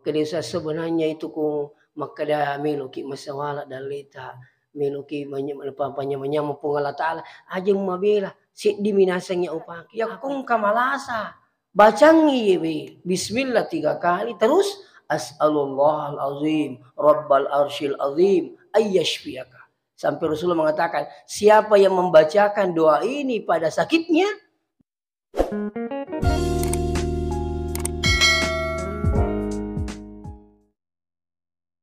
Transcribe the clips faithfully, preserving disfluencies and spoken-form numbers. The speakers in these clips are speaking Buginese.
Jadi sa-, sebenarnya itu ku makkeda meloki masawala dalleta, meloki manye-, apa, panyameng-nyameng Puang Allah Ta'ala, aja mabela, seddi minaseng ya upaki. Ya kung kamalasa, bacangi yewe, bismillah tiga kali, terus, "As'alullahal azim, rabbal arsyil azim, ayyashfiaka." Sampai Rasulullah mengatakan, "Siapa yang membacakan doa ini pada sakitnya,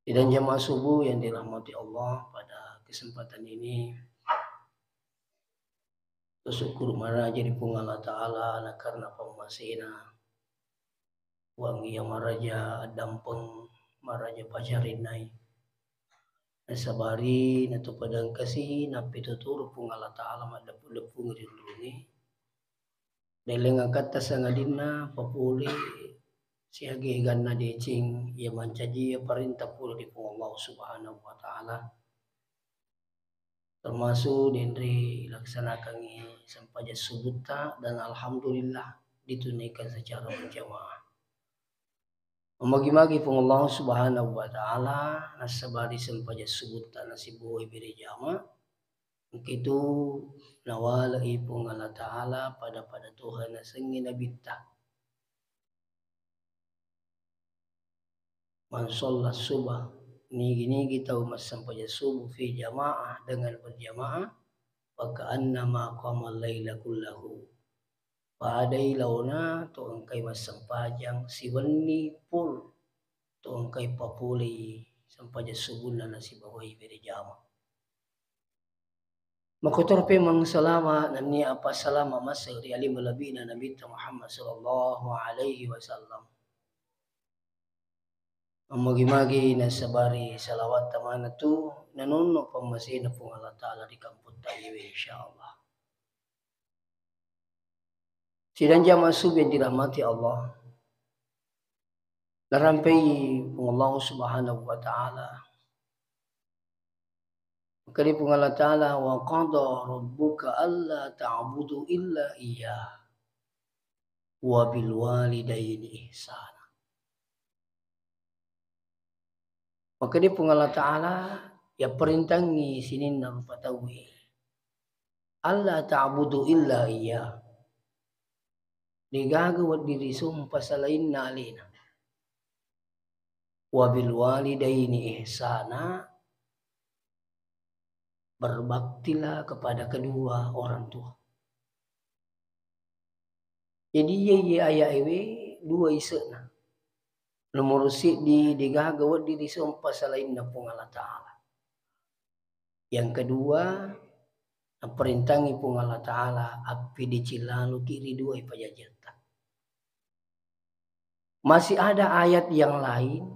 Sidang jamaah subuh yang dirahmati Allah, pada kesempatan ini, bersyukur maraja ri Puang Allah Ta'ala, na karena pammasena, Puang iya maraja addampeng, maraja pacarinnai. Nasabari natupadangkasi, nappituturu Puang Allah Ta'ala maddeppu-deppungi ri uluni. Deleng akatta sangadinna papole siaga eganna deceng iya mancaji iya parenta pole ri Puang Allah Subhanahu wa Ta'ala. Termasuk denre laksanakangngi sempajang subutta dan alhamdulillah ditunaikan secara berjamaah. Magi-magi Puang Allah Subhanahu wa Ta'ala, nassabari sempajang subutta nasibawai bere jama, engka itu nawale'i Puang Allah Ta'ala pada-pada toha nasengngi nabitta. Man shalla subha, nigi-nigi tau massempajang subuh fi jamaah, dengan berjamaah, fa ka'annama qama laila kullahu. Padai laona to engkai massempajang siwenni full, to engkai papolei sempajang subuhna nasibawai bere jama. Makkotoro pemeng salama nennia apa salama maseng ri ale malebbi'na Nabitta Muhammad sallallahu alaihi wasallam. Magi-magi nasabari salawatta manatu nanonno pammasena Puang Allah Ta'ala ri kamputta iyewe, insyaallah. Sidang jamaah subuh yang dirahmati Allah, narampei Puang Allah Subhanahu wa Ta'ala. Makkeda Puang Allah Ta'ala, "Wa qada rabbuka alla ta'budu illa iyyah, wa bil walidaini ihsana." Makkeda Puang Allah Ta'ala, yapparintangngi sininna rupa tauwe, "Alla ta'budu illa iyyah." Degaga wedding risompa salainna alena. "Wa bil walidaini ihsana," berbaktilah kepada kedua orang tua. Jadi, iye, iye ayat ewe dua ise'na. Nomoro seddi, degaga wedding risompa salainna Puang Allah Ta'ala. Yang kedua, napparintangi Puang Allah Ta'ala, appedeceng laluki ri duai pajajiatta. Masih ada ayat yang lain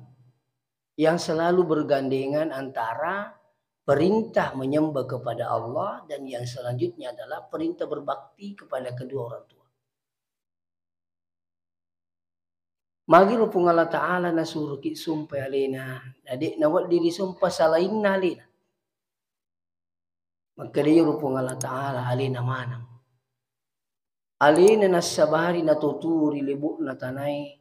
yang selalu bergandengan antara perintah menyembah kepada Allah dan yang selanjutnya adalah perintah berbakti kepada kedua orang tua. Magi ro Puang Allah Ta'ala nasuroki sumpai alena, na de'na wedding risompa salainna alena. Makkeda iyaro Puang Allah Ta'ala alena maneng. Alena nassabari nato tuo ri lebo'na tanae.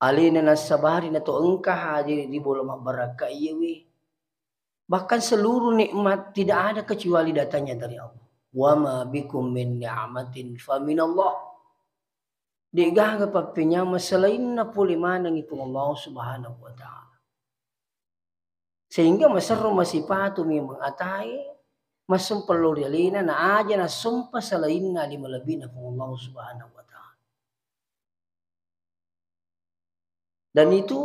Alena nassabari nato engka hadir ri bola mabbarakka iyewe. Bahkan seluruh nikmat tidak ada kecuali datangnya dari Allah. "Wa ma bikum min ni'matin fa minallah." De'gaga pappenyameng selainna pole manengngi Puang Allah Subhanahu wa Ta'ala. Sehingga maserro masipatu memang atae massompa lao ri alena, na aja nassompa salainna ale malebbi'na Puang Allah Subhanahu wa Ta'ala. Dan itu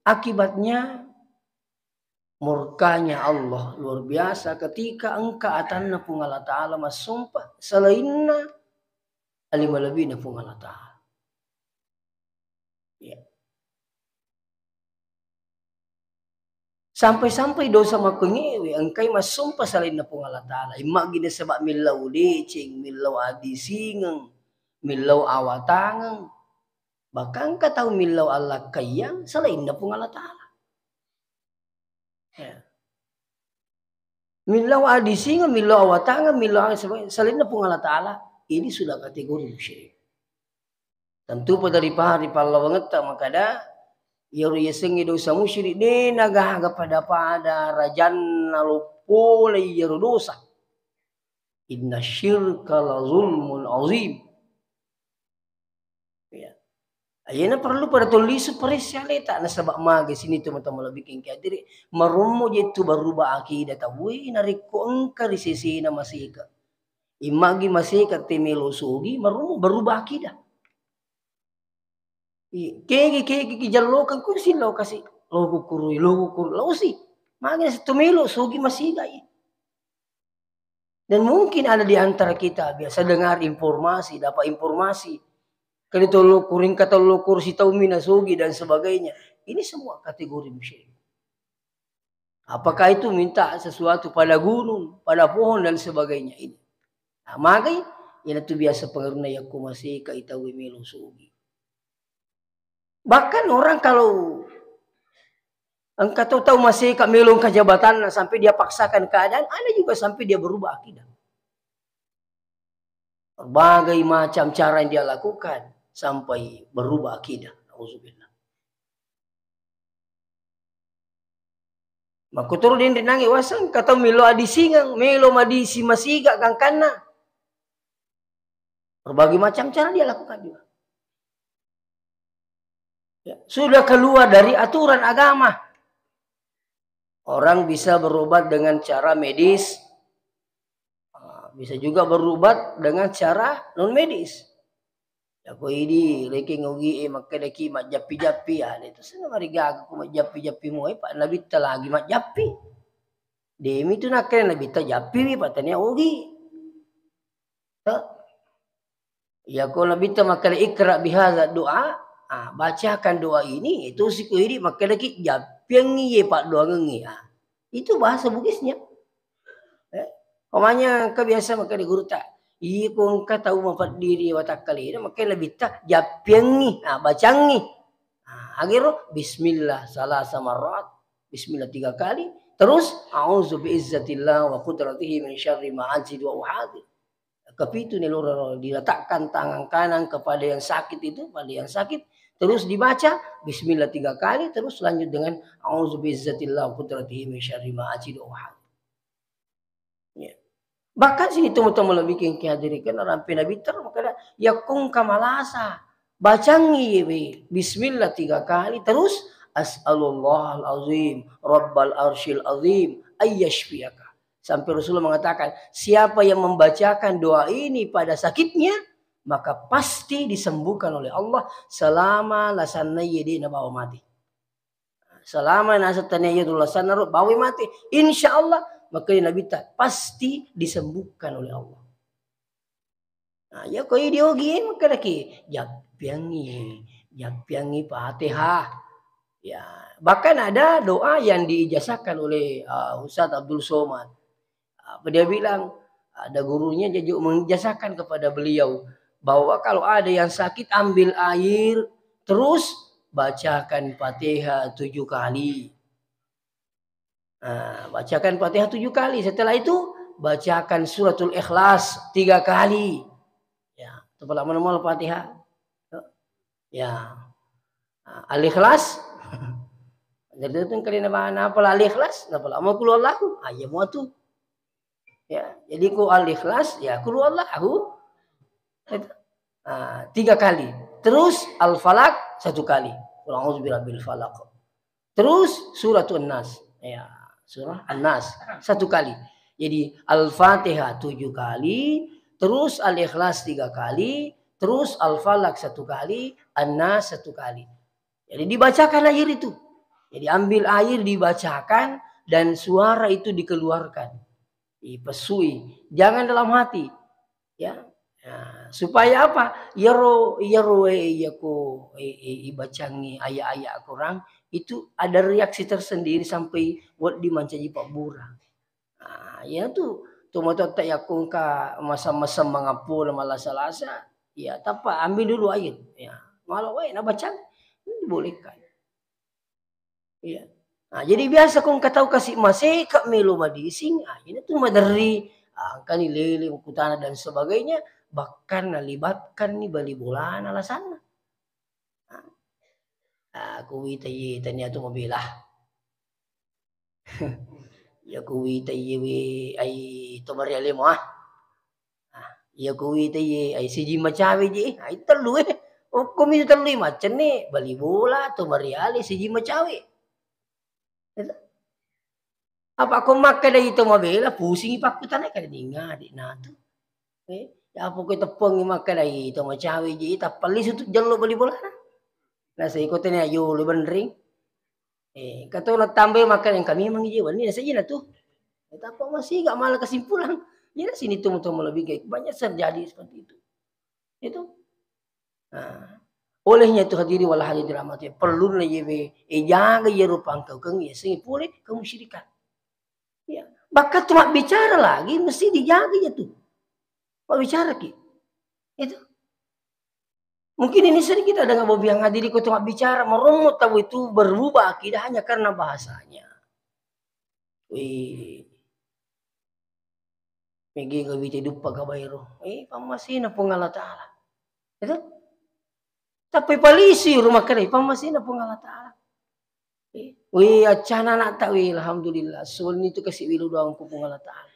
akibatnya murkanya Allah luar biasa ketika engka atanna Puang Allah Ta'ala massompa salainna ale malebbi'na Puang Allah Ta'ala. Ya. Sampai-sampai dosa makkungewe engkai massompa salainna Puang Allah Ta'ala. Immagina sebab millau deceng, millau adisingeng, millau awatangeng. Bahkan engka tau millau allakkaiyang salainna Puang Allah Ta'ala. Ya. Millau adisingeng, millau awatangeng, millau salainna Puang Allah Ta'ala, ini sudah kategori musyrik. Tentu pada ripa-, ripallawangetta makkeda, Iyaro yasengnge dosa musyrik, de' nagaga pada-pada rajanna lo pole iyaro dosa. Inna syirka la zulmun azim. Ya. Ayena perlu pada tollisu paresse aleta, nasaba magai sini tu mata malebbi kengke adiri, marommo je tu berubah akidah tauwe, narekko engka ri sesena maseka. Immagi maseka te melo sogi, marommo berubah akidah. I-, kegi, kegi, ki jallokeng ku sillau kasi, lo kukurui, lo kukurui, lo si. Magi nasettu melo sogi masigai. Dan mungkin ada di antara kita biasa dengar informasi, dapat informasi. Kali tollo kuring, kata lo kursi tau mina sogi dan sebagainya. Ini semua kategori musyrik. Apakah itu minta sesuatu pada gunung, pada pohon dan sebagainya ini? Nah, magai, iyanatu biasa pengaruhna yakko maseka itau melo sogi. Bahkan orang kalau engka tau, tau maseka melo engka jabatanna sampai dia paksakan keadaan, ada juga sampai dia berubah akidah. Berbagai macam cara yang dia lakukan sampai berubah akidah. Nauzubillah. Makkutoro denre nange waseng, engka tau melo adisingeng, melo madisi masiga gangkanna. Berbagai macam cara dia lakukan juga. Ya, sudah keluar dari aturan agama. Orang bisa berobat dengan cara medis, ah, bisa juga berobat dengan cara non medis. Yako idi rekeng ogi e makkedaki majjappi-jappi, ah, de' to senna marigaga ko majjappi-jappi moe, pa nabitta lagi majjappi. Demi tu nakkeda nabitta jappi wi, pa tania ogi. To. Yako nabitta makkeda, "Iqra bihadza doa," ah, bacakan doa ini, itu siko idi makkedaki jappiangngi ye paddoangengngi, ah. Itu bahasa Bugisnya. Eh, pamanya engka biasa makkeda gurutta, "Iko engka tau mapeddiri watakkalena," makkeda nabitta, "Jappiangngi, ah, bacangngi." Ah, agero, "Bismillah salasa marrat." Bismillah tiga kali. Terus, "A'udzu biizzatillah wa qudratihi min syarri ma ajidu wa uhadzir." Kepitu nih, loro diletakkan tangan kanan kepada yang sakit itu, pada yang sakit. Terus dibaca bismillah tiga kali, terus lanjut dengan "A'udzu biizzatillah wa qudratihi min syarri ma ajidu wa uhadzir." Ya. Bahkan sini temu-temu lebih kengki hadirikan orang pina bitter, maka ada, "Yakung kamalasa." Bacangi ye, bismillah tiga kali, terus, "As'alullahal azim, rabbal arsyil azim, ayyashfiyaka." Sampai Rasulullah mengatakan, "Siapa yang membacakan doa ini pada sakitnya, maka pasti disembuhkan oleh Allah selama lasanna ye de' nabawa mati." Selama naseng tania iya tu lasanna ro, bawai mati. Insya Allah, makkeda Nabitta, pasti disembuhkan oleh Allah. Nah, iya ko idi ogi, makkedaki, "Jappiangngi, jappiangngi Fatihah." Ya, bahkan ada doa yang diijazahkan oleh, uh, Ustadz Abdul Somad. Apa dia bilang? Ada gurunya juga mengijazakan kepada beliau bahwa kalau ada yang sakit, ambil air, terus bacakan Fatihah tujuh kali. Nah, bacakan Fatihah tujuh kali. Setelah itu, bacakan Suratul Ikhlas tiga kali. Ya, itu pala mana Fatihah. Ya. Nah, Al-Ikhlas. Jadi itu kali nama, apa Al-Ikhlas? Apa mau kulhu Allahu? Ah, iya mau tuh. Ya, jadi ku Al-Ikhlas, ya kulhu Allahu. Itu. Ah, tiga kali. Terus Al-Falaq satu kali. Qul a'udzu birabbil falaq. Terus Suratun Nas. Ya, surah An-Nas satu kali. Jadi Al-Fatihah tujuh kali, terus Al-Ikhlas tiga kali, terus Al-Falaq satu kali, An-Nas satu kali. Jadi dibacakan air itu. Jadi ambil air, dibacakan, dan suara itu dikeluarkan. Dipesui. Jangan dalam hati. Ya. Nah, supaya apa? Iyaro, iyaro, eh, iyako, eh, eh, ibacangi ayat-ayat Quran, itu ada reaksi tersendiri sampai wedding mancaji pabbura. Ah, iya tu, tomatoatta yakko engka masam-masam mangappona malasa-lasa, ya, tappa ambil dulu air. Ya, malo wae nabacang, dibolehkan. Iya. Nah, jadi biasa ko engka tau kasi maseka melo madising, ah, ini tu maderri, ah, engkani lele, kutana dan sebagainya, bahkan nalibatkan ni bali bolana lasanna. Nah. Ah, kuwita iye tania to mabela. Iya kuwita iye we ai to mariale mo, ah. Ah, iya kuwita iye ai siji macawe je, ai tellu, eh. Okkomi tellu macenne, bali bola, to mariale, siji macawe. Itu. Apa ko makkedai to mabela, pusingi pakkutana, kada dinga, de' natu. Eh, apa ko teppengi makkedai to macawe je, tappa lisu tu jello bali bolana. Nah, sai ko tania jolo benring. Eh, kato na tambai makkeda engka memang je wenni, na saja na tu. Eh, tappa masiga mala kesimpulan. Jadi sini tu, tu lebih kayak banyak terjadi seperti itu. Itu. Nah, olehnya itu hadiri wal hadirin dirahmati, perlu na yewe, eh, jaga ye rupa engkau keng, ya, sing pole kemusyrikan. Ya, bahkan tu mabbicara lagi mesti dijaga ya tu. Mabbicara ki. Itu. Mungkin ini sering kita dengar, Bobi, yang hadiri ko tu mabbicara, meromot tahu itu berubah akidah hanya karena bahasanya. Wih. Megi gawite duppa gabairo. Eh, pammasena Puang Allah Ta'ala. Itu? Tapi polisi rumah kedai, pammasena Puang Allah Ta'ala. Eh, wih, accana anak tak, wih, alhamdulillah. Suami itu kasih wilu doang ku Puang Allah Ta'ala.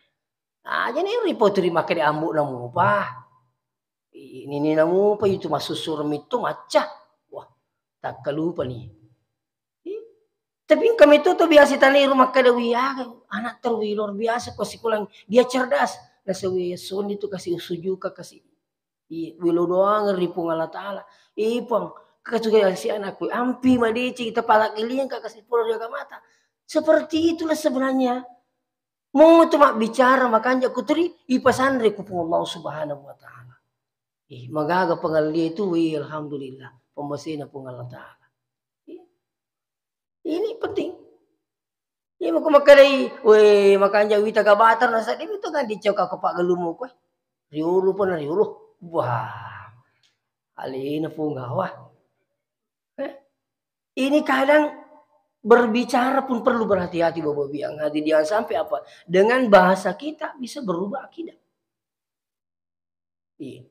Ah, jadi repot rumah kedai ambu namu apa? Ini, ini namu apa itu masuk suram itu macah. Wah, tak lupa nih. Ih, tapi engka meto to biasa tanai rumah kada, wih, aga anak terwih luar biasa ko sikolang. Dia cerdas. Nasa wih, Soni tu kasih usujuka, kasih, ih, wih, lo doang ri Puang Allah Ta'ala. Ih, Puang, kasuga si anakku, ampi madeceng kita pala giling ka kasih pulo dia mata. Seperti itulah sebenarnya. Mau tu mabbicara, makanja kuturi, ipasanre ku Puang Allah Subhanahu wa Ta'ala. Ih, magaga pengalia itu, wih, alhamdulillah, pemmasena Puang Allah Ta'ala. Ih. Ini penting. Iya, mako makkedai, "Weh, makanja wita gabatar na sedding itu kan dicoka ko paggalummu koe. Riolo pun riolo." Wah. Alena punggawa. Eh? Ini kadang berbicara pun perlu berhati-hati, Bapak Biang. Hati jangan sampai apa? Dengan bahasa kita bisa berubah akidah. Iya.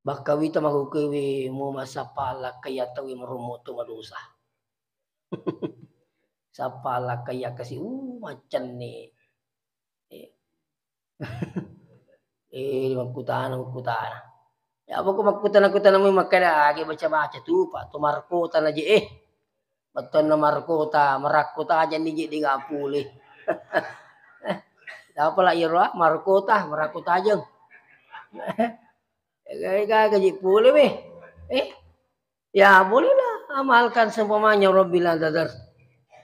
Bakka wita makkukkuewe mu massappa lakkai atau marommo to madosa. Sappa lakkai akkasi, uh, macenne. Eh. Eh, makkutana, makkutana. Ya, apa ko makkutana-kutana mu makkeda, age baca-baca tu, Pak, to markota na je, eh. Bettuanna markota, marakko tajenni je de' ga pule. Apala iyaro, ah, markota, marakko tajeng. Gaga je pule weh. Eh, ya bolehlah amalkan seumpamanya, "Rabbi la tadhar,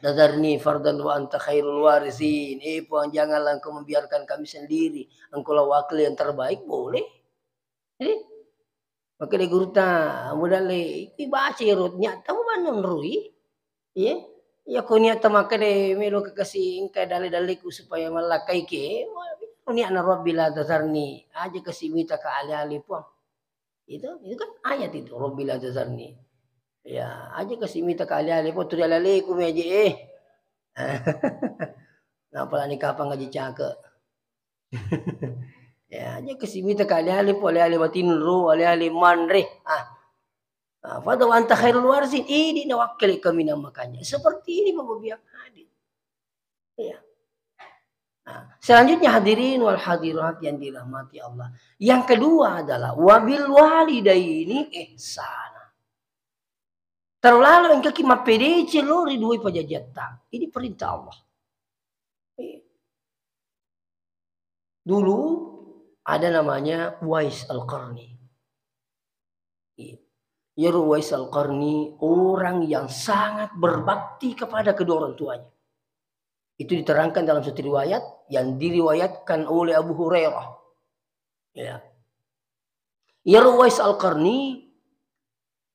tadharni fardan wa anta khairul warithin." Eh, Puang, janganlah Engkau membiarkan kami sendiri. Engkaulah wakil yang terbaik, boleh. Eh, Makkeda gurutta, mudalle, ibaca ero, niatta mubanno nrui. Iye. Iya ko niatta makkeda melo kekasi engka dalle-dalleku supaya mallakkaiki, niatna Rabbi la tazarni, aja kasi mita ka ale-ale Puang. Itu, itu kan ayat itu, Rabbi la tazarni. Ya, aja kasi mita ka ale-ale Puang, tuli ale-aleku mi aja, eh. Napalani kapang aja cake. Ya, aja kasi mita ka ale-ale Puang, ale-ale matinro, ale-ale manre. Ah. Ah, fadha wa anta khairul warithin, idi nawakkili kaminang makanja. Seperti ini Bapak Biang hadir. Iya. Nah, selanjutnya hadirin wal hadirat yang dirahmati Allah. Yang kedua adalah wabil walidaini ihsana. Terlalu engkaki mappedece lo ri dua pajajiatta. Ini perintah Allah. Iya. Dulu ada namanya Uwais Al-Qarni. Iya. Iyaro Uwais Al-Qarni orang yang sangat berbakti kepada kedua orang tuanya. Itu diterangkan dalam satu riwayat yang diriwayatkan oleh Abu Hurairah. Ya. Iyaro Uwais Al-Qarni,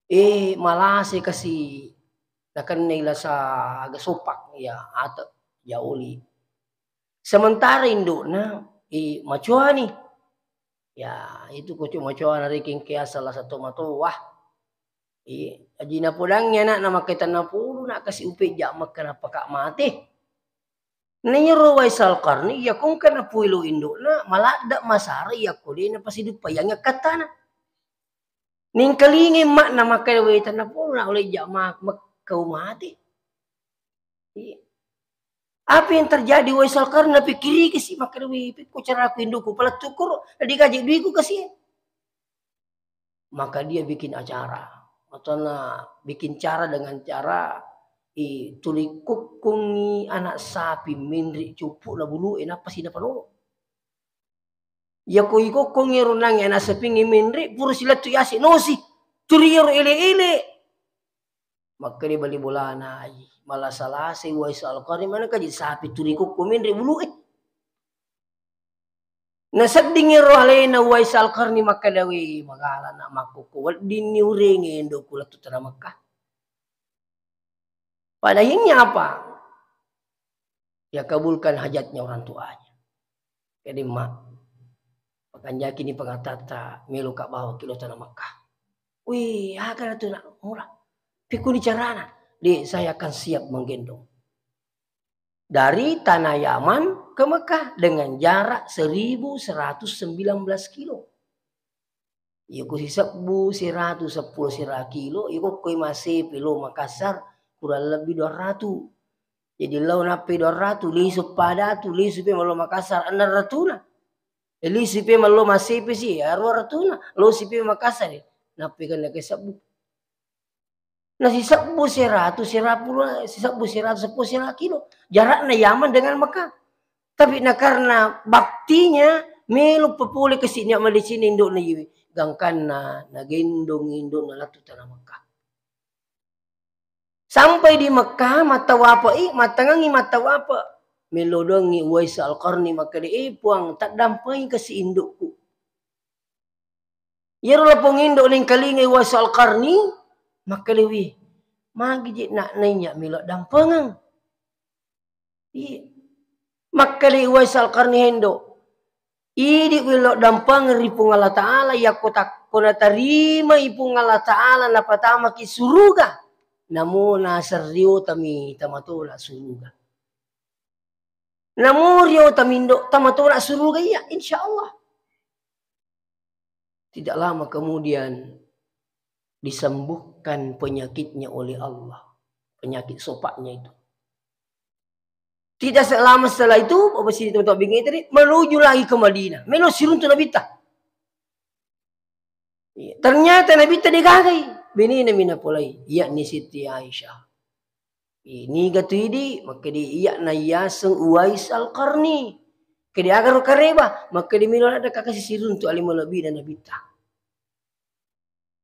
eh, malase kasi nakennai lasa aga sopak, ya, ate, ya, oli. Sementara indokna, eh, macoani. Ya, itu ko macoana rekeng ke asal lasa to matoa. Iya, aji napodangngi anakna makkaita napoluna kasi upejja makka napaka mate. Naiyaro Uwais Al-Qarni, iya ko engka napuelo indokna, maladde masara iya ko de napasiduppayangngi akkattana. Ningkalingai emakna makkeda, "We, tennapodo na' ulejja' ma-, Mekka umate." Iya. Apa yang terjadi, Uwais Al-Qarni? Napikkiriki si makkeda, "We, pekko caraku indukku palettukku ro, na digaji duiku kasi." Maka dia bikin acara. Maksudnya bikin cara dengan cara, i, tuli kukkungi anak sapi menre' cuppu'na bulu'e, nappa si napanolo. Yako ikokkongi ero nangnge anak sapingnge menre', pura silettu' yase' nosi. Tuli ero ele'-ele'. Makkeda bali bolana, ai, malasa-lasai Uwais Al-Qarni, mana kaji sapi tuli kokko menre' bulu'e. Nasedding ero alena Uwais Al-Qarni makkeda, "We, magala na' makkokko, weddinni urengnge indokku lettu' tana Mekka." Pada akhirnya apa? Ya kabulkan hajatnya orang tuanya. Jadi, "Ma', pakanjaki ni pangatatta, meloka bawaki lao tana Mekka." "Wih, aga tu, Nak, mura? Pekkoni carana?" "Dek, saya akan siap menggendong." Dari tanah Yaman ke Mekah dengan jarak seribu seratus sembilan belas kilo. Iyako sisebbu seratu seppulo sera kilo, iyako koi massepe lao Makassar kurang lebbi dua ratu. Jadi lao nappai dua ratu, lisu pada tu, lisu pe mallo Makassar, enneng ratuna. Eh, lisu pe mallo massepe si, ya, dua ratuna. Lao si pe Makassar, nappai kena ke sebbu. Na sisebbu seratu, sera pulo, sisebbu seratu seppulo sera kilo. Jarakna Yaman dengan Mekah. Tapi na karena baktinya, melo papole kasi' nia' madeceng indo'na iyewe. Gangkanna nagendong indo'na lettu' tana Mekah. Sampai di Mekah, mattawape'i, mattangengngi mattawape'. Melo doangngi Uwais Al-Qarni makkeda, "Eh, Puang, taddampengi kasi' indo'ku." Iyaro lapong indo' nengkalingai Uwais Al-Qarni, makkeda, "Wi, magi je' na' naiya' melo dampengeng?" Iya. Makkeda Uwais Al-Qarni, "Hendo, idi' wi lo dampengeng ri Puang Allah Ta'ala, yakko takko natarimai Puang Allah Ta'ala napatamaki suruga, namo naseriotami tamatona suruga." Namo riotami indo' tamatona suruga iya, insya Allah. Tidak lama kemudian disembuhkan penyakitnya oleh Allah. Penyakit sopaknya itu. Tidak lama setelah itu, Bapak Sidi, teman-teman, bingung tadi, menuju lagi ke Madinah. Melo siruntu' Nabitta. Iya. Ternyata Nabitta degagai. Benena mi napolei. Yakni Siti Aisyah. Niga tu idi', makkeda iya'na yaseng Uwais Al-Qarni. Kede agaro kareba, makkeda melo ladde' ka kasi' siruntu' ale malebbi'na Nabitta.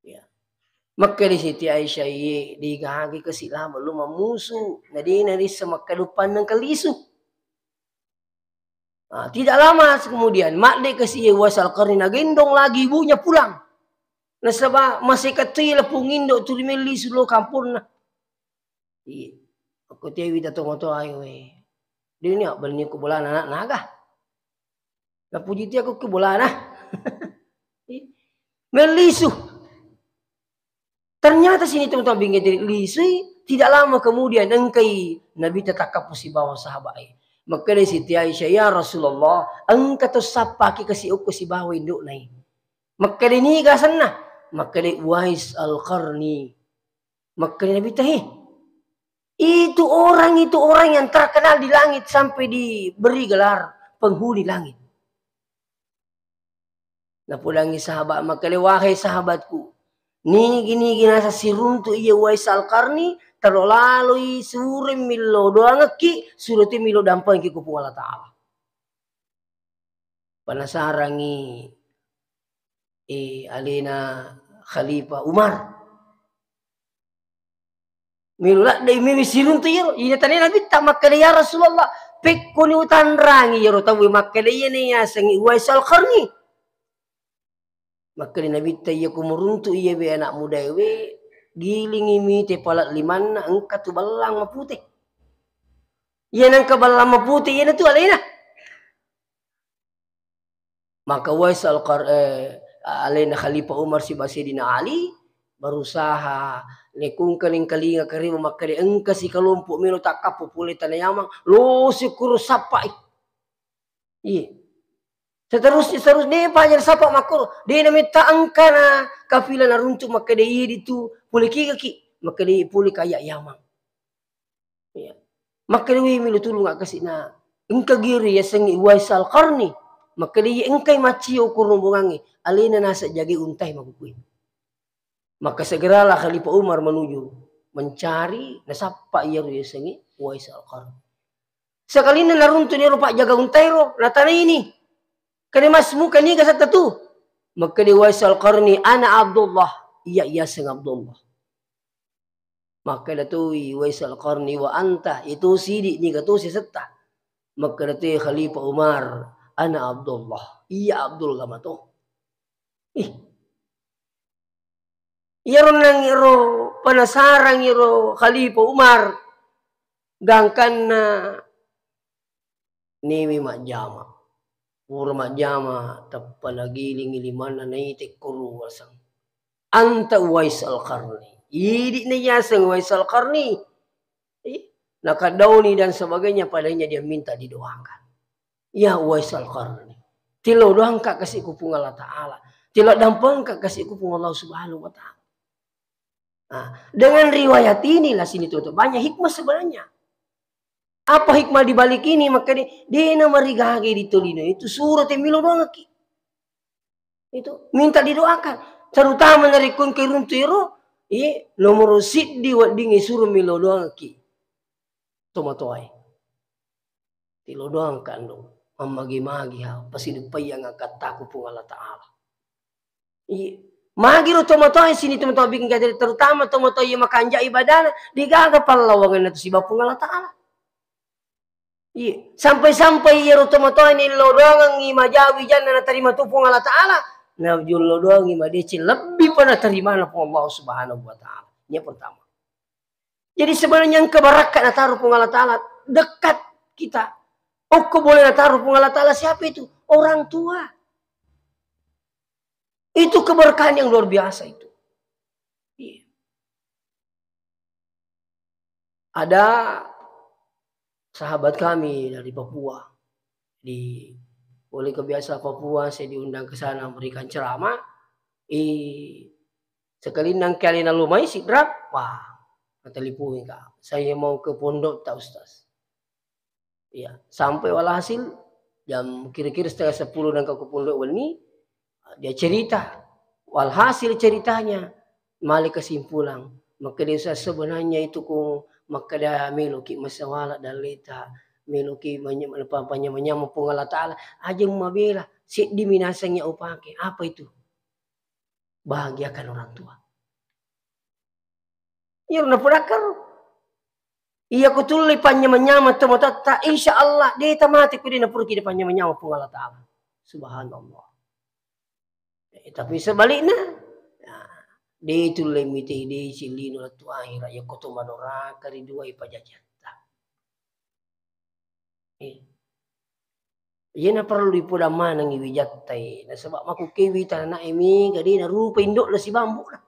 Ya. Makkeda Siti Aisyah, iye, degaga kasi' lama lo mammusu, na de' narisseng makkeda uppanna engka lisu. Ah, tidak lama kemudian, madde' kasi' Uwais Al-Qarni nagendong lagi ibunya pulang. Nasaba' maseka' toi lapong indo' tuli melli sulo kamponna. Iya. Aku tewi ta tomatoa ayo, eh. De' ni abbenni ku bolana ana' naga. Napuji ti aku ku bolana. Mellisu. Ternyata sini teman-teman bingkai jadi lisui, tidak lama kemudian engkai Nabitta takkappo sibawa sahabat e. Makkeda Siti Aisyah, "Ya Rasulullah, engka to sappaki kasi' okko sibawa indo'na e." Makkeda, "Niga asenna?" Makkeda, "Uwais Al-Qarni." Makkeda Nabitta, "He, itu orang, itu orang yang terkenal di langit sampai diberi gelar penghuni langit." Napodangngi sahabat makkeda, "Wahai sahabatku, nigi-nigi naseng siruntu' iya Uwais Al-Qarni, taro laloi sureng millau doangekki, suro to millau dampengekki ku Puang Allah Ta'ala." Penasarangngi, eh, alena Khalifah Umar. Melo ladde', melo siruntu' iyaro. Ina tania Nabitta makkeda, "Ya Rasulullah, pekkoni utanrangi iyaro tauwe makkeda iyana yasengnge Uwais Al-Qarni." Makkeda Nabitta, "Iyako muruntu' iyawe anak mudaewe, gilingi mite pala' limanna, engka tu ballang mapute." Iyana engka ballang mapute, iyana tu alena. Maka Uwais Al-Qar-, eh, alena Khalifah Umar sibawa Sayyidina Ali berusaha, nekungka nengkalinga kareba makkeda engka sikalompo' melo takkappo pole tana Yaman, losi kuro sappai. Iya. Seterusnya, seterus, de' paja nasappa makkoro. De' nametta engkana kafilah naruntu' makkeda, "Iye ditu, pole kigaki." Makkeda, "Iye pole kaya Yaman." Iya. Makkeda, "Wi, melo tulung akkasi'na. Engka giri yasengnge Uwais Al-Qarni." Makkeda, "Iye, engkai maccio ko rombongangnge. Alena nasa' jage untai makkukue." Maka segeralah Khalifah Umar menuju mencari, nasappa iyaro yasengnge Uwais Al-Qarni. Sekalinna naruntu'ni ro pajjaga untaero, natanaini, "Kene Mas, muka niga setta tu?" Makkeda Uwais Al-Qarni, "Ana Abdullah." Iya, iyaseng Abdullah. Makkeda toi Uwais Al-Qarni, "Wa anta, itu sidi niga to sisetta?" Makkeda toi Khalifah Umar, "Ana Abdullah." Iya, Abdullah mato. Ih. Iyaro nangiro penasarang iro Khalifah Umar, gangkanna niwi majjama. Pura majjama, tappa nagilingi limanna, naite ko ruaseng. "Anta Uwais Al-Qarni." Idi'na yaseng Uwais Al-Qarni. Ih, nakaddauni dan sebagainya, padanya dia minta didoakan. "Ya Uwais Al-Qarni, tilo doangka kasi'ku Puang Allah Ta'ala. Tilo dampengka kasi'ku Puang Allah Subhanahu wa Ta'ala." Nah, dengan riwayat inilah sini tuh, tuh, banyak hikmah sebenarnya. Apa hikmah di balik ini? Makkeda, de' namarigaga ditolino itu suro te milo doangki. Itu minta didoakan. Terutama narekko engka runtu ero, eh, nomoro siddi wedding isuro milo doangki. Tomatoae. Tilo doangka ando. Mammagi-magi ha, pasiduppaiyang akkattaku Puang Allah Ta'ala. Iya. Magi ro tomatoae, sini tomatoa bikin kajari, terutama tomatoa iya makanja ibadana, degaga pallawangenna tu siba Puang Allah Ta'ala. Iya. Sampai-sampai iyaro tomatoae nillo doangengngi maja wijanna natarima tu Puang Allah Ta'ala, najollo doangngi madeceng lebbi pa natarimana Puang Allah Subhanahu wa Ta'ala. Ini yang pertama. Jadi sebenarnya engka barakka nataro Puang Allah Ta'ala dekat kita. Okko boleh nataro Puang Allah Ta'ala siapa itu? Orang tua. Itu keberkahan yang luar biasa itu. Iya. Ada sahabat kami dari Papua. Di, boleh ke biasa Papua, saya diundang ke sana memberikan ceramah. Eh, sekali nang kali lalu mai sidrap, wah, telepon ka. "Saya mau ke pondok ta, Ustaz." Iya, sampai walhasil jam kira-kira setengah sepuluh nengka ku pondok wenni, dia cerita. Walhasil ceritanya, male kesimpulan. Makkeda, "Ustaz, sebenarnya itu ku makkeda meloki masawala dalleta, meloki manya-, apa, panyamang-nyamang Puang Allah Ta'ala, aja mabela, seddi minasengngi upake." Apa itu? Bahagiakan orang tua. Iyaro napodakkaro. Iya ko tullei panyamang-nyamang tomatoatta, insya Allah de tamate ko de napuruki de panyamang-nyamang Puang Allah Ta'ala. Subhanallah. Eh, tapi sebaliknya, ya, de tullei mitei de cillino lettu akhirat, yakko to madoraka ri duai pajajatta. Eh. Iyena perlu dipodang manengngi wijattai, nasaba makkukkewi tanae mega de narupai indo'na siba ambo'na.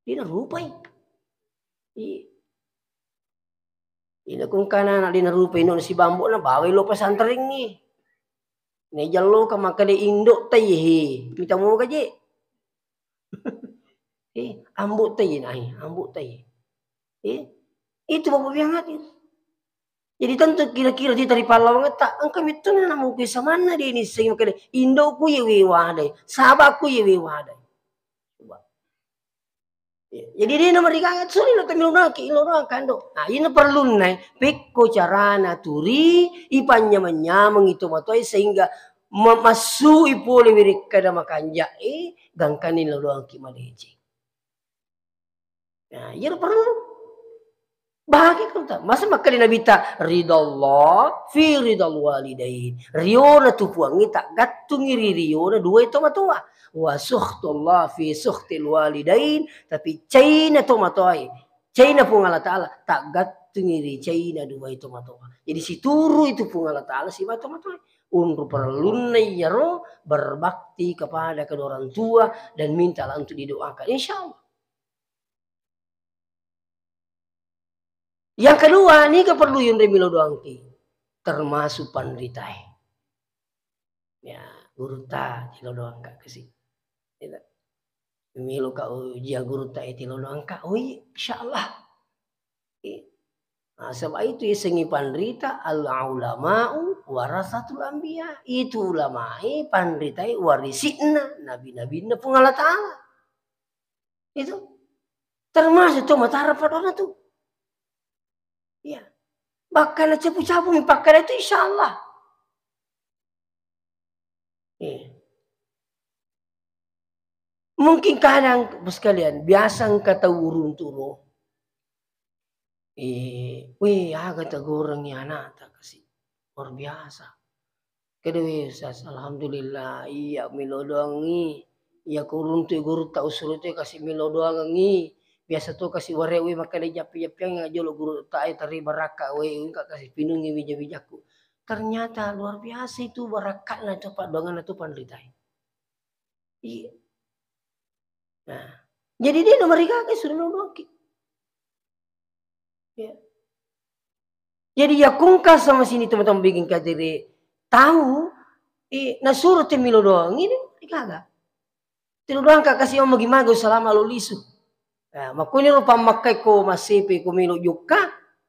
De narupai. Iya. Ina kungkana anak de narupai indo'na siba ambo'na, bawai lo pesantrengngi. Najalloka makkeda indo'tai, he, mita moga je. Eh, ambo'tai, nah, eh, ambo'tai. Eh, itu Bapak Ibu yang hadir. Jadi tentu kira-kira tita ri pallawangetta, engka metto na namukui samanna de nissengi makkeda, "Indo'ku ye we wadai, sahabatku ye we wadai." Coba. Ya, jadi de namarigaga, suli lo tamilu naki, ilo doang kando. Nah, ini perlunna, pekko carana turi, ipanyameng-nyameng itu matoai sehingga ma-, massui pole wirekkada makanja'e, gangkani lo doang ki madeceng. Nah, iyaro perlu. Bahagia kan ta? Masa makkeda Nabitta, "Ridallah fi ridal walidain." Riona tu Puangnge taggattungi ri riona dua tomatoa. "Wa sukhtullah fi sukhtil walidain." Tapi caina tomatoae, caina Puang Allah Ta'ala taggattungi ri caina dua tomatoa. Jadi situru itu Puang Allah Ta'ala siba tomatoae. Unru perlunna iyaro berbakti kepada kedua orang tua dan minta untuk didoakan. Insya Allah. Yang kedua, niga perlu yunre milo doangki? Termasuk panritae. Ya, gurutta, tilo doang ka kasi. Ita. Melo ka ujian gurutta, eh, tilo doang ka. Oi, insyaallah. Eh. Nasaba itu isengngi panrita, al-ulama'u warasatul anbiya. Itu ulamae panritai warisi'na nabi-nabinna Puang Allah Ta'ala. Itu termasuk to matara padona tu. Iya. Bahkan capu-capu mi pakkada itu, insyaallah. Eh. Mungkin kadang, Bapak sekalian, biasa engka tau uruntu ro. Eh, weh, aga tagorengngi anakta kasi. Luar biasa. Kede, weh, Ustaz, alhamdulillah, iya melo doangngi. Iya ko uruntu gurutta usuru tu kasi melo doangngi. Biasa tu kasi warewe makkeda jappi-jappiang jolo gurutta e tari barakka we engka kasi pinungi wija-wijakku. Ternyata luar biasa itu barakkatna tu paddoanganna tu panritae. Iya. Nah, jadi dia nomor tiga ke suruh doangki. Ya. Jadi yakungka sama sini teman-teman bikin kajere tahu, eh, nasuro te melo doang ini gaga. Telo doang ka kasi magi-magi salama lo lisu. Ya, makuni ro pammakkai ko masepe ko melo jokka,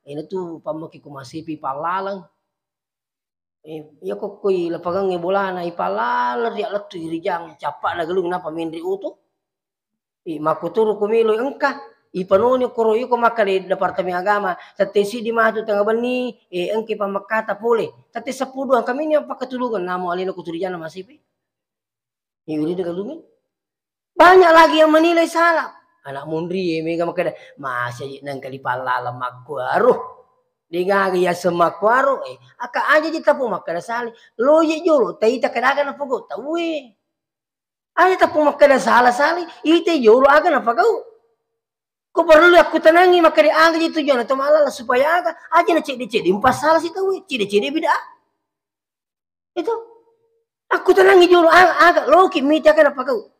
ini tu pammakkai ko masepe pallalang. Eh, iya ko koi lapangangnge bolana, ipalala ri lettu iri jang, cappa'na galung napa menre oto. Eh, makkuturu ko melo engka, ipanoni koro iko makkeda Departemen Agama, tette siddi matu tengnga benni, eh, engke pammakkata pole. Tette seppulo dua engka mini pakkatulungan, namo alena ko turijanna masepe. Iwiri de galungnge. Banyak lagi yang menilai salah. Anak munri, eh, mega makkeda, "Masa je nengka dipallalang makkuaro? Degaga yaseng makkuaro?" Eh, aka aja je tapu makkeda sale. Loje jolo, taita kedaga napogau tauwe. Aja tapu makkeda salah sale, ite jolo aga napagau. Ko perlu aku tenangi makkeda aga je tujuan atau malah supaya aga, aja na cedde-cedde, empat salah si tauwe, cedde-cedde beda. Itu. Aku tenangi jolo, a-, aga loki mita kana pakau.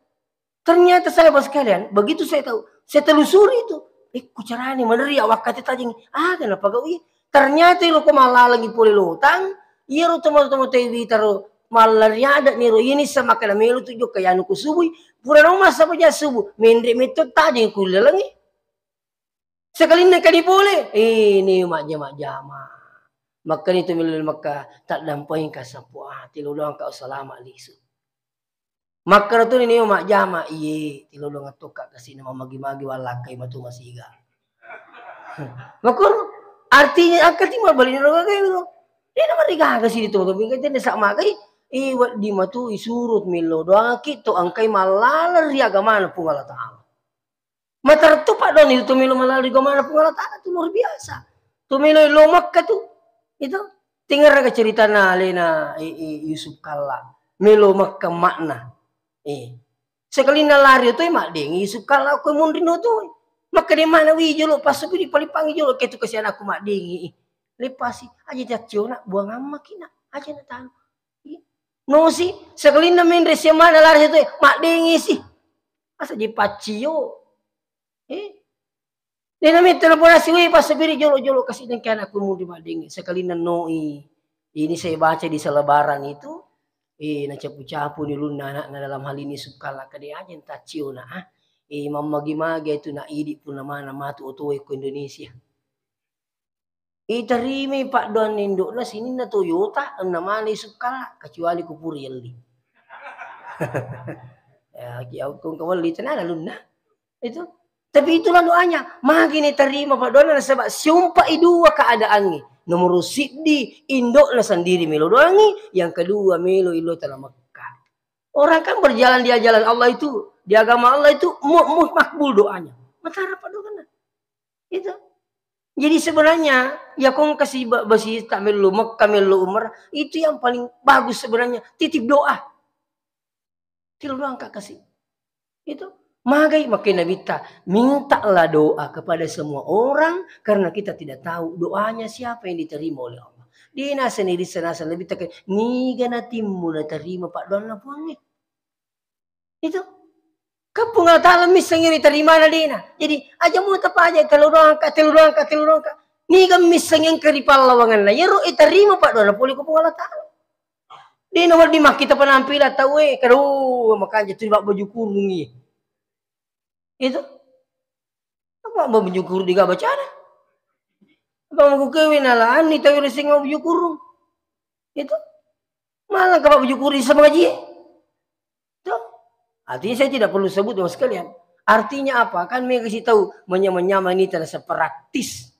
Ternyata saya, Bapak sekalian, begitu saya tahu, saya telusuri itu. Eh, ku carani maneri awak kata tajeng, aga na pakau iya. Ternyata iro ko malalangi pole lotang, iro tomo-tomo tewita ro mallari ada niro ini sama kana melo tu jokka yanu ku subui. Pura no masa baja subuh, menre metto tajeng ku lalangi. Sekalinna kani pole, eh, ni majjama-jama. Makkani tu melo Mekka, taddampoeng ka sappo, ah, telo doang ka salama lisu. Makkara tu ni majjama, iye, telo doang tokka kasi na mamagi-magi wallakkai matu masiga. Makkoro, artinya angka ti mabali ro gaga ro. Dena marigaga si tu, tapi kan dena sama kai, eh, wedding matu isurut melo doang ki to angkai mallala ri agamana Puang Allah Taala. Matertu paddoanna itu melo malari gomana Puang Allah Taala tu luar biasa. Tu melo lo Mekka tu. Itu. Tinggal raga ceritana alena, i, i, Yusuf Kalla. Melo Mekka makna. Eh. Sekalinna lari tu maddengi Yusuf Kalla ko munri no tu. Maka de mana wi jolo pasu di palipangi jolo ke tu kasihan aku maddengi. Lepasi aja jacciona buang amma kina. Aja na tahu. Nosi, sekalinna menre siamana lari tu, maddengi si. Asa je paccio. Eh. Dena metta na pona siwe pasabiri jolo-jolo kasi dengke anakku mudi maddengi. Sekalinna noi. Ini saya baca di selebaran itu, eh, nacapu-capu ni ulunna anakna dalam hal ini Yusuf Kalla kade aja entah ciona, ah. Eh, mammagi-magi itu nak idi pun mana matu otoe ko Indonesia. Itarimai paddoanna indo'na sininna Toyota, ennamana Yusuf Kalla, kecuali ko pura yelli. Ya, ki au kong kawelli tenana lunna. Itu. Tapi itulah doanya. Magi ni tarima paddoanna nasaba siumpai dua keadaangnge. Nomor siddi, indo'na sendiri melo doangi, yang kedua melo ilo tanah Mekah. Orang kan berjalan di jalan Allah itu, di agama Allah itu mu-, mu-, makbul doanya. Matara paddoanna. Itu. Jadi sebenarnya, ya kong kasi ba-, basi tak melo Mekah, melo umrah, itu yang paling bagus sebenarnya. Titip doa. Tilo doang ka kasi. Itu. Magai makai Nabitta, mintalah doa kepada semua orang karena kita tidak tahu doanya siapa yang diterima oleh Allah. Di nasa ni di sana lebih tak niga natimmu naterima paddoanna Puangnge. Itu. Kan Puang Allah Taala missengngi ritarimana dena. Jadi, aja mu tapaja, telo doang ka, telo doang ka, telo doang ka. Niga missengngi engka ri pallawanganna. Yero itarima paddoanna pole ko Puang Allah Taala. Dena wedding makkita penampilan tauwe, kadu makanja tu baju kurungi. Itu. Apa baju kurung diga bacana? Apa mau kukewe nala anni tauwe resing baju kurung. Itu. Malah kapake baju kurung sama gaji. Tuh. Artinya saya tidak perlu sebut sama sekalian. Artinya apa? Kan mereka kasih tahu menyamar-nyamar ini terasa praktis.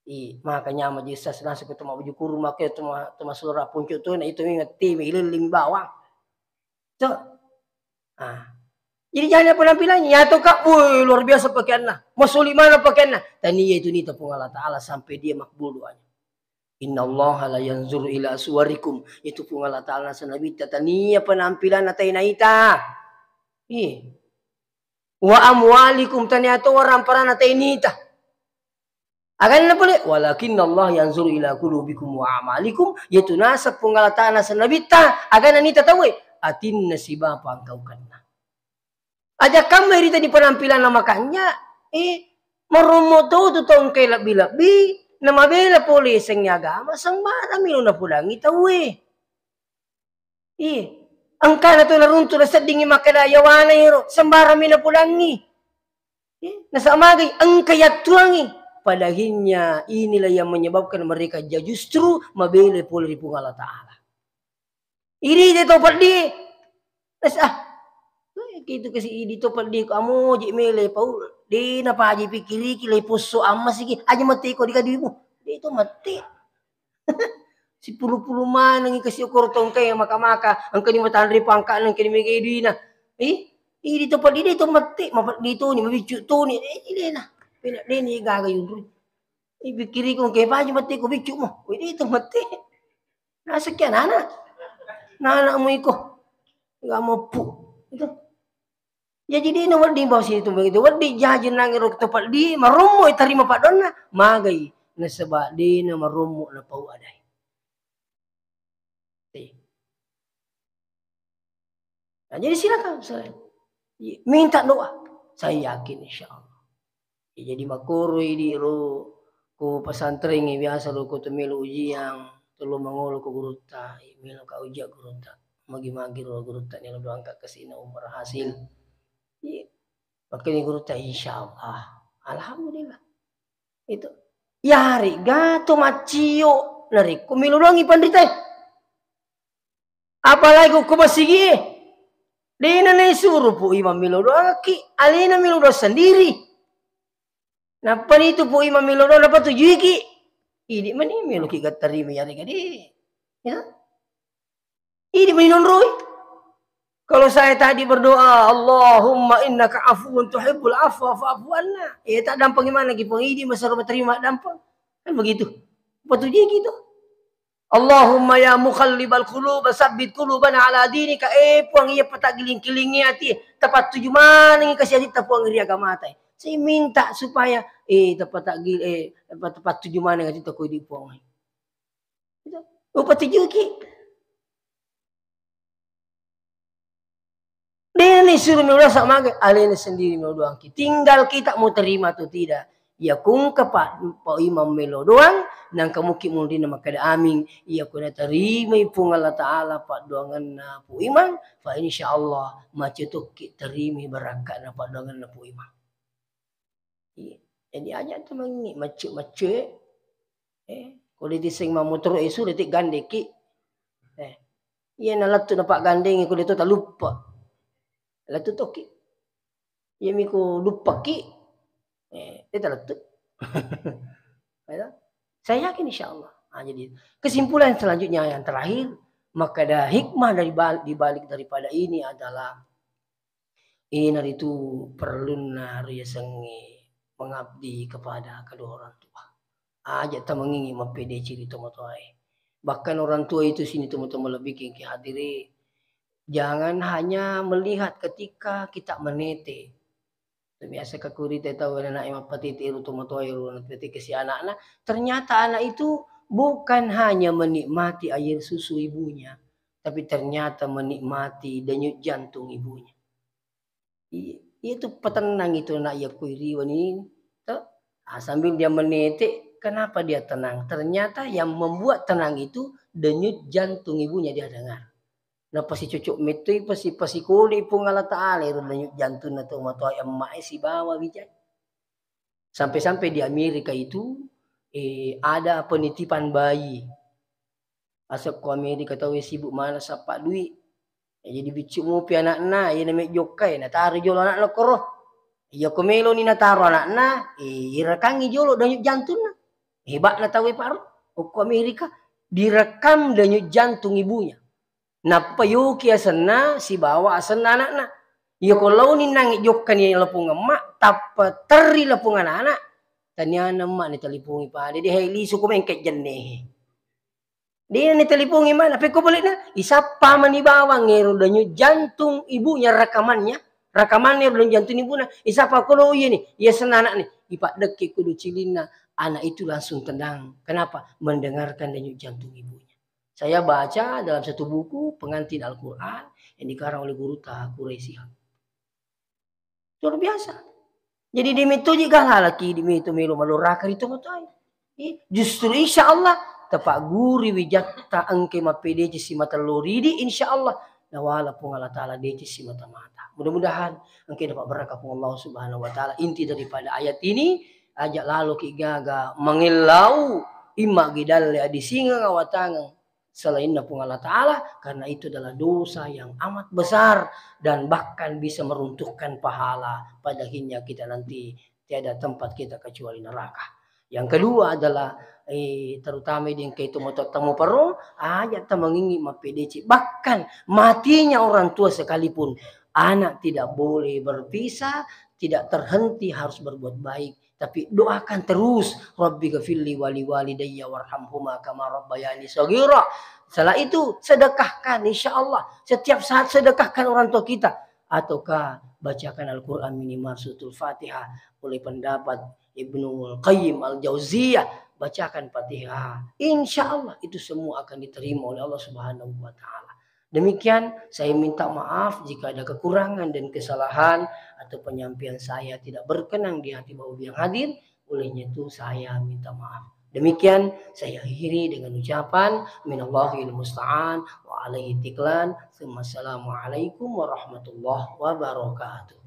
Ih, maka nyamar jasa langsung ke tempat baju kurung, maka tempat, tempat suara puncak tu, nah itu memang tim, ililling bawang. Tuh. Ah. Jadi jangan penampilannya, ya toh, Kak, woi, luar biasa pakaiannya. Masuli mana pakaiannya? Tania itu nita Puang Allah Ta'ala sampai dia makbul doanya. Innallaha la yanzuru ila suwarikum. Itu Puang Allah Ta'ala nasenna Nabitta, tania penampilan natai naita. Iya. Wa amwalikum, tania to warang parana tai nita. Aganna pole, walakinnallaha yanzuru ila qulubikum wa a'malikum, yaitu naseng Puang Allah Ta'ala nasenna Nabitta, aganna nita tauwe, atinna sibawa pangkaukenna. Aja kamma irita di penampilanna makanja, eh, marommo to tu tau engkae lebbi-lebbi, namabela pole sengnge agama, sembarang melo napodangi tauwe. Iya. Engkana to naruntu naseddingi makkeda yawana ero, sembarang mi napodangi. Iya, nasaba magai engka yattuangi. Padahinya inilah yang menyebabkan mereka ja-, justru mabela pole ri Puang Allah Ta'ala. Irite to peddi. Nas-, ah. Eh, kitu kasi idi to peddi ko amoji mele pau. De napaji pikiriki lai posso amma siki. Aja mate ko dikaduimu. De to mate. Sipulu-pulu manengi kasi okoro tongkai maka-maka. Engka ni matanre pangkana, engka ni mega duina. Ih, idi to peddi de to mate. Mapeddi to ni, mabiccu to ni. Eh, de na. Pena de ni gaga yunru. Ih, pikiriko engka paji mate ko biccu mo. Wih, de to mate. Nasakki anana. Nana mu iko. Ga moppu. Itu. Jaji de na wedding bawang situ begitu. Wedding jaji nangi ro to peddi, marommo tarima paddonna, magai nasaba de na marommo napau adai. Eh. Nah, jadi silakan, silakan. Minta doa. Saya yakin insya Allah. Ya, jadi makkoro idi ro ko pesantren e biasa ro ko to melo ujian, to lo mangolo ko gurutta, melo ka ujian gurutta. Magi-magi ro gurutta ni lo doangka kasina umur hasil. Iya. Makanya gurutta insya Allah. Alhamdulillah. Itu. Yari gato maccio narekko melo doangi panritae. Apalagi ko, ko masigie. Dena naisuro Pu Imam melo doangki, alena melo doang sendiri. Nappa nitu Pu Imam melo doang napatujuiki. Idi mani meloki gattarima yarega de. Ya. Idi mani nonroi. Kalau saya tadi berdoa, "Allahumma innaka afuwun tuhibbul afwa fa'fu anna." Eh, tak dampengi mana ki Puang, idi masero materima dampeng. Kan begitu. Patujui gitu. Allahumma ya muqallibal qulub, sabbit qulubana ala dinika. Eh, Puang, iya pataggiling-kilingi ati, tapattuju manengi kasi atitta Puang ri agamata. Saya minta supaya, eh, tapataggi-, eh, tapattuju manengi atitta ko idi Puang. Gitu. Upatujuki. Dena isuro melo doang sama aga, alena sendiri melo doangki. Tinggal kita mau terima atau tidak. Iya kungka Pak, Pak Imam melo doang, nangka mukki munrina makkeda amin. Iya ko naterimai Puang Allah Ta'ala paddoanganna Pu Imam, fa insya Allah macetokki terimai barakka'na paddoanganna Pu Imam. Iya. Jadi aja tu mangi macce-macce. Eh, ko de tiseng mamotoro esu de gandeki. Eh, iya nalettu napaggandengi ko de to taluppa. Lettu tokki. Iya miko luppaki. Eh, de talettu. Ya. Saya yakin insya Allah. Nah, jadi kesimpulan selanjutnya yang terakhir, maka ada hikmah dari bal-, di balik daripada ini adalah Iyanaritu perlunna riasengnge mengabdi kepada kedua orang tua. Aja tamengingi mappedeceng ri tomatoae. Bahkan orang tua itu sini tomatoa malebbi ki hadiri, jangan hanya melihat ketika kita menete. Biasa ka kurita tau anaknya mappatete ru tomatoae ru, ketika si anaknya, ternyata anak itu bukan hanya menikmati air susu ibunya, tapi ternyata menikmati denyut jantung ibunya. Iya, itu patennang itu anak iya kui riwani, toh. Ah, sambil dia menete, kenapa dia tenang? Ternyata yang membuat tenang itu denyut jantung ibunya dia dengar. Napasicocok mettoi pasi-, pasikoli Puang Allah Ta'ala ero denyut jantunna tau matoa emma e sibawa wijai. Sampai-sampai di Amerika itu, eh, ada penitipan bayi. Asal ko Amerika tau e sibuk mana sappa duit. Ya, jadi biccu mupi anakna, iya name jokka e, nataro jolo anakna koro. Iya ko meloni nataro anakna, eh, irakangi jolo denyut jantunna. Hebatna tau e paro. Okko Amerika, direkam denyut jantung ibunya. Nappa yoki asenna sibawa asenna anakna. Iya ko laoni nangi jokkani lapong emma, tappa terri lapong anak-anak. Taniana emma ni talipongi pada, de hai lisu ko mengke jenne. De ni talipongi mana, pekko bolehna, isappa mani bawang ero denyut jantung ibunya rekamannya, rekamannya ero denyut jantung ibuna, isappa ko lo iya ni, iya asenna anak ni, ipaddekke kudu cilinna, anak itu langsung tenang. Kenapa? Mendengarkan denyut jantung ibunya. Saya baca dalam satu buku, Pengantin Al-Quran, yang dikarang oleh Guru Taha Quraish Shihab. Luar biasa. Jadi, di metoji galalaki, di meto melo maloraka ri tomatoae. Eh, justru insya Allah, tapagguri wijatta engke mappedece simata loridi, insya Allah, nawala Puang Allah Ta'ala dece simata-mata. Mudah-mudahan engke dapat berkah Puang Allah Subhanahu wa Ta'ala. Inti daripada ayat ini, aja laloki gaga mangellau, imma gidalle adisingeng awatangeng selainna Puang Allah Ta'ala, karena itu adalah dosa yang amat besar dan bahkan bisa meruntuhkan pahala. Pada akhirnya kita nanti tiada tempat kita kecuali neraka. Yang kedua adalah, eh, terutama di engka itu moto temu perro, aja tamangingi mappedece. Bahkan matinya orang tua sekalipun, anak tidak boleh berpisah, tidak terhenti harus berbuat baik. Tapi doakan terus, "Rabbi ghafirli wali walidayya warhamhuma kama rabbayani shaghira." Setelah itu, sedekahkan, insya Allah. Setiap saat sedekahkan orang tua kita. Ataukah bacakan Al-Quran minimal Suratul Fatihah oleh pendapat Ibnu Qayyim Al-Jauziyah. Bacakan Fatihah. Insya Allah, itu semua akan diterima oleh Allah Subhanahu wa Ta'ala. Demikian, saya minta maaf jika ada kekurangan dan kesalahan atau penyampaian saya tidak berkenan di hati Bapak Ibu yang hadir. Olehnya itu, saya minta maaf. Demikian, saya akhiri dengan ucapan, "Minallahil musta'an wa alaihi tiklan." Tsumma assalamualaikum warahmatullahi wabarakatuh.